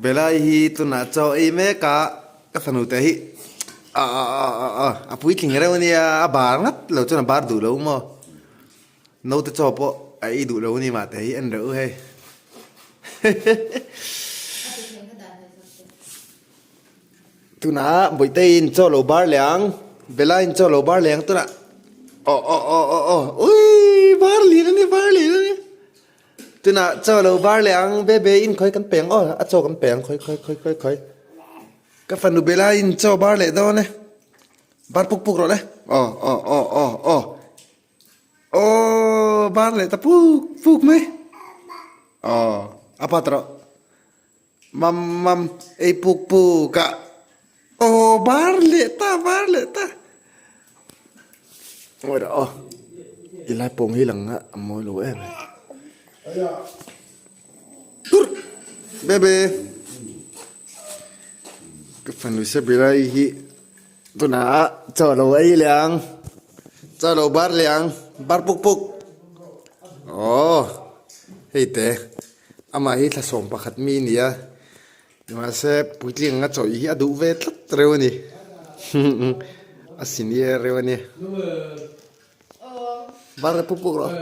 Belai hi tunah chaw ei mek a, ka fanu te hi a a a a a a puitling reuh ania, a bar ngat lo chuan a bar duh lo maw? Naute chaw pawh a ei duh lo a ni mah te hi en reuh u hei. Tunah Bawihteiin chaw lo bar leh ang, Belain chaw lo bar leh ang tunah aw aw aw aw aw ui bar lin a ni bar lin a ni tunah chaw lo bar leh ang Bebe in khawi kan pe ang aw a chaw kan pe ang khawi khawi khawi khawi khawi ka fanu Belain chaw bar leh dawn e bar puk puk rawh le aw aw aw aw aw aw bar leh ta puk puk mai aw a pa ta rawh. Mam mam ei puk puk a aw bar leh ta bar leh ta ngawi rawh aw ti lai pawng hi lang a a mawi lo em mai tur bebe ka fanu Sabilai hi tunah chaw lo ei leh ang chaw lo bar leh ang bar puk puk aw hei te. Amah hi thlasawm pakhat mi a ni a, mahse puitling anga chawih hi a duh ve tlat reuh a ni a senior reuh a ni. Bar puk puk rawh.